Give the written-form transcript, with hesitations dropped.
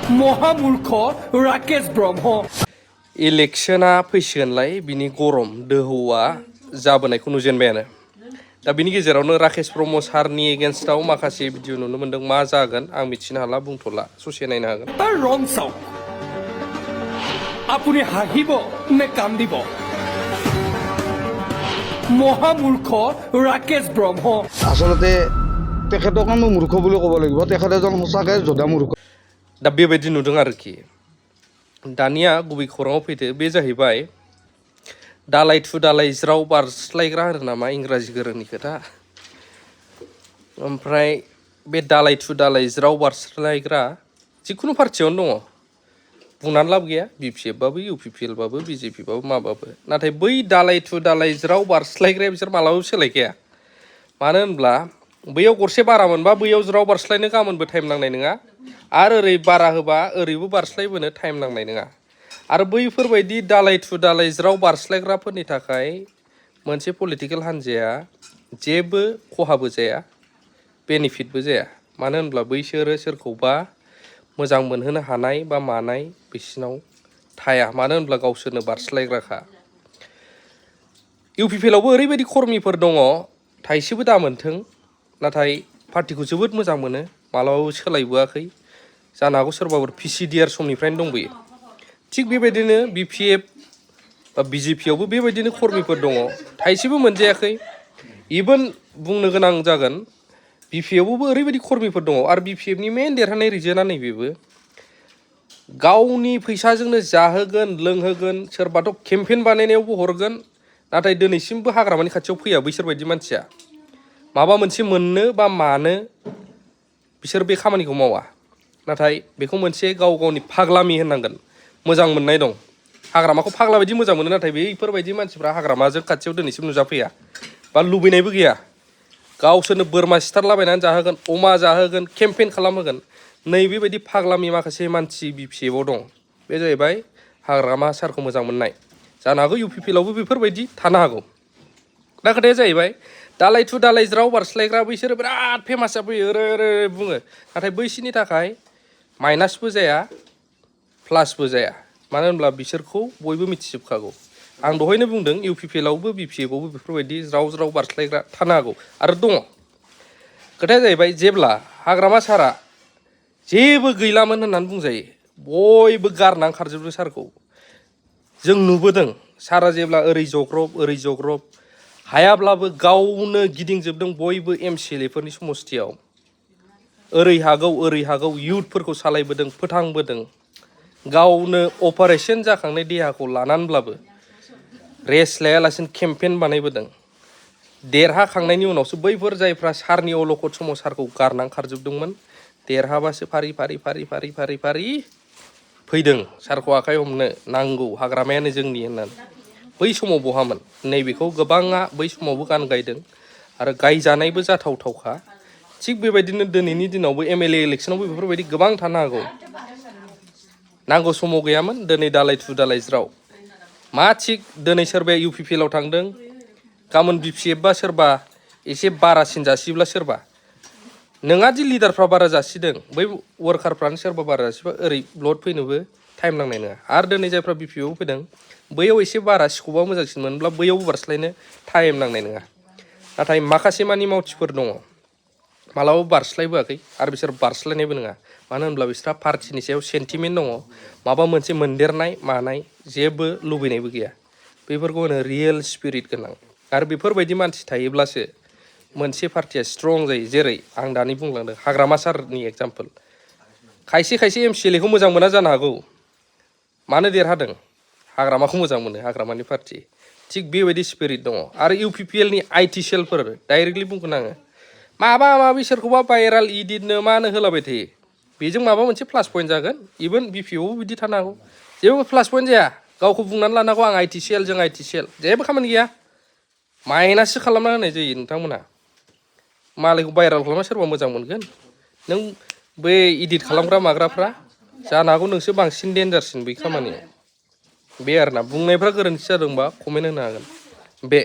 महामूर्ख राकेश ब्रह्म इलेक्शना फैसिगोनलाय बिनि गरम दोहौआ जाबोनायखौ नुजेनबायानो दा बिनि गेजेरावनो राकेश ब्रह्म सारनि एगेन्स्टआव माखासे भिडिअ नुनो मोनदों मा जागोन आं मिथिनो हाला बुंथ'ला ससे नायनो हागोन তাৰ ৰং চাওক আপুনি হাঁহিব নে কান্দিব মহামূৰ্খ ৰাকেশ ব্ৰহ্ম আচলতে তেখেতক আমি মূৰ্খ বুলি ক'ব লাগিব তেখেত এজন সঁচাকৈ যোদ্ধা মূৰ্খ दा बेबायदि नुदों आरोखि दानिया गुबै खौराङाव फैदो बे जाहैबाय दालाइ थु दालाइ ज्राव बारस्लायग्रा होनो नामा इंराजि गोरोंनि खोथा ओमफ्राय बे दालाइ थु दालाइ ज्राव बारस्लायग्रा जिखुनु पार्टियावनो दङ बुंनानै लाब गैया BPF बाबो UPPL बाबो BJP बाबो माबाबो नाथाय बै दालाइ थु दालाइ ज्राव बारस्लायग्राया बिसोर मालाबाबो सोलायखाया मानो होनब्ला बैयाव गरसे बारा मोनबा बैयाव ज्राव बारस्लायनो गाबोनबो टाइम नांनाय नङा आरो ओरै बारा होबा ओरैबो बारस्लायबोनो टाइम नांनाय नङा आरो बैफोरबायदि दालाइ थु दालाइ ज्राव बारस्लायग्राफोरनि थाखाय मोनसे पलिटिकेल हान्जाया जेबो खहाबो जाया बेनिफिटबो जाया मानो होनब्ला बैसोरो सोरखौबा मोजां मोनहोनो हानाय बा मानाय बिसिनाव थाया मानो होनब्ला गावसोरनो बारस्लायग्राखा UPPL आवबो ओरैबायदि कर्मिफोर दङ थाइसेबो दामोनथों नाथाय पार्टिखौ जोबोद मोजां मोनो मालाबाबो सोलायबोआखै जानो हागौ सोरबाफोर PCDR समनिफ्रायनो दंबोयो थिग बेबायदिनो BPF बा BJP आवबो बेबायदिनो कर्मिफोर दङ थाइसेबो मोनजायाखै इभेन बुंनो गोनां जागोन BPF आवबो ओरैबायदि कर्मिफोर दङ आरो BPF नि मेन देरहानाय रिजोना नैबेबो गावनि फैसाजोंनो जाहोगोन लोंहोगोन सोरबाथ' केम्पेइन बानायनायावबो हरगोन नाथाय दिनैसिमबो हाग्रामानि खाथियाव फैया बैसोरबायदि मानसिया माबा मोनसे मोननो बा मानो बिसोर बे खामानिखौ मावा नाथाय बेखौ मोनसे गाव गावनि फाग्लामि होननांगोन मोजां मोननाय दं हाग्रामाखौ फाग्ला बायदि मोजां मोनो नाथाय बेफोरबायदि मानसिफ्रा हाग्रामाजों खाथियाव दिनैसिम नुजाफैया बा लुबैनायबो गैया गावसोरनो बोरमा सिथारलाबायनानै जाहोगोन अमा जाहोगोन केम्पेइन खालामहोगोन नैबेबायदि फाग्लामि माखासे मानसि BPF आव दं बे जाहैबाय हाग्रामा सारखौ मोजां मोननाय जानो हागौ UPPL आवबो बेफोरबायदि थानो हागौ दा खोथाया जाहैबाय दालाइ थु दालाइ ज्राव बारस्लायग्रा बैसोरो बिराद फेमास जाबोयो ओरै ओरै बुङो नाथाय बैसोरनि थाखाय माइनासबो जाया प्लासबो जाया मानो होनब्ला बिसोरखौ बयबो मिथिजोबखागौ आं दहायनो बुंदों UPPL आवबो BPF आवबो बेफोरबायदि ज्राव ज्राव बारस्लायग्रा थानो हागौ आरो दङ खोथाया जाहैबाय जेब्ला हाग्रामा सारा जेबो गैलामोन होननानै बुंजायो बयबो गारनानै खारजोबदों सारखौ जों नुबोदों सारा जेब्ला ओरै जग्रब हायाब्लाबो गावनो गिदिंजोबदों बयबो MCLA फोरनि समस्थियाव ओरै हागौ युथफोरखौ सालायबोदों फोथांबोदों गावनो अपारेशन जाखांनाय देहाखौ लानानैब्लाबो रेस्ट लायालासिनो केम्पेइन बानायबोदों देरहाखांनायनि उनावसो बैफोर जायफ्रा सारनि अलखद समाव सारखौ गारनानै खारजोबदोंमोन देरहाबासो फारि फैदों सारखौ आखाइ हमनो नांगौ हाग्रामायानो जोंनि होननानै बै समाव बहामोन नैबेखौ गोबाङा बै समावबो गान गायदों आरो गायजानायबो जाथावथावखा थिग बेबायदिनो दिनैनि दिनावबो MLA इलेक्सनावबो बेफोरबायदि गोबां थानो हागौ नांगौ समाव गैयामोन दिनै दालाइ थु दालाइ ज्राव मा थिग दिनै सोरबाया UPPL आव थांदों गाबोन BPF बा सोरबा एसे बारासिन जासिब्ला सोरबा नोंहादि लिडारफ्रा बारा जासिदों बै वार्कारफ्रानो सोरबा बारा जासिबा ओरै ब्लड फैनोबो टाइम नांनाय नङा आरो दिनै जायफ्रा BPF आव फैदों बैयाव एसे बारा स्कपआ मोजांसिन मोनब्ला बैयावबो बारस्लायनो टाइम नांनाय नङा नाथाय माखासे मानि मावथिफोर दङ मालाबाबो बारस्लायबोआखै आरो बिसोर बारस्लायनायबो नङा मानो होनब्ला बिसोरहा पार्टिनि सायाव सेन्टिमेन्ट दङ माबा मोनसे मोनदेरनाय मानाय जेबो लुबैनायबो गैया बेफोरखौ होनो रियेल स्पिरिट गोनां आरो बेफोरबायदि मानसि थायोब्लासो मोनसे पार्टिया स्ट्रं जायो जेरै आं दानि बुंलांदों हाग्रामा सारनि एग्जाम्पल खायसे MCLA खौ मोजां मोना जानो हागौ मानो देरहादों हाग्रामाखौ मोजां मोनो हाग्रामानि पार्टि थिग बेबायदि स्पिरिट दङ आरो UPPL नि IT सेलफोर डाइरेक्टलि बुंगोन आङो माबा माबि सोरखौबा भाइराल इडिटनो मानो होलाबाय थायो बेजों माबा मोनसे प्लास पइन्ट जागोन इभेन BPF आवबो बिदि थानो हागौ जेबो प्लास पइन्ट जाया गावखौ बुंनानै लानांगौ आं IT सेल जों IT सेल जेबो खामानि गैया माइनाससो खालामना होनाय जायो नोंथांमोना मालायखौ भाइराल खालामना सोरबा मोजां मोनगोन नों बै इडिट खालामग्रा माग्राफ्रा जानो हागौ नोंसो बांसिन डेन्जारसिन बै खामानिया बे आरोना बुंनायफ्रा गोरोन्थि जादोंबा कमेन्ट होनो हागोन बे